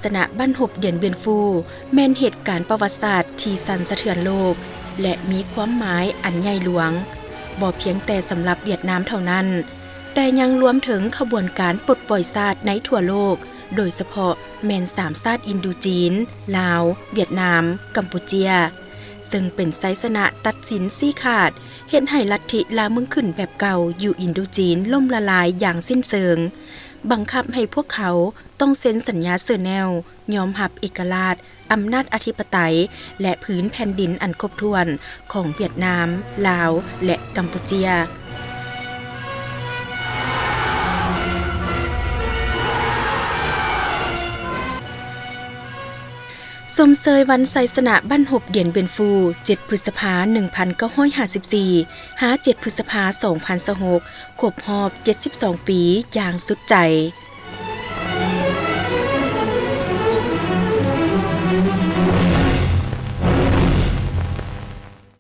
ຊນະບັ້ນຮົບດຽນບຽນຟູ ແມ່ນເຫດການປະຫວັດສາດທີ່ສັ່ນສະເທືອນໂລກ ແລະ ມີຄວາມໝາຍອັນໃຫຍ່ຫຼວງ ບໍ່ພຽງແຕ່ສຳລັບຫວຽດນາມເທົ່ານັ້ນ, ແຕ່ຍັງລວມເຖິງຂະບວນການປົດປ່ອຍຊາດໃນທົ່ວໂລກ, ໂດຍສະເພາະແມ່ນສາມຊາດອິນໂດຈີນ, ລາວ, ຫວຽດນາມ, ກຳປູເຈຍ, ເຊິ່ງເປັນໄຊຊະນະຕັດສິນຊີ້ຂາດ, ເຮັດໃຫ້ລັດທິລ່າເມືອງຂຶ້ນແບບເກົ່າຢູ່ອິນໂດຈີນລົ້ມລະລາຍຢ່າງສິ້ນເຊີງ, ບັງຄັບໃຫ້ພວກເຂົາ ຕ້ອງເຊັນສັນຍາເຊີແນວ ຍອມຮັບເອກະລາດ, ອຳນາດອະທິປະໄຕ ແລະ ພື້ນແຜ່ນດິນອັນຄົບຖ້ວນຂອງຫວຽດນາມ, ລາວ ແລະ ກຳປູເຈຍ. ຊົມເຊີຍວັນໄຊຊະນະບັ້ນຮົບດຽນບຽນຟູ ເຈັດ ພຶດສະພາ ໜຶ່ງພັນເກົ້າຮ້ອຍຫ້າສິບສີ່ ຫາ ເຈັດ ພຶດສະພາ ສອງພັນຊາວຫົກ ຄົບຮອບ ເຈັດສິບສອງ ປີຢ່າງສຸດໃຈ.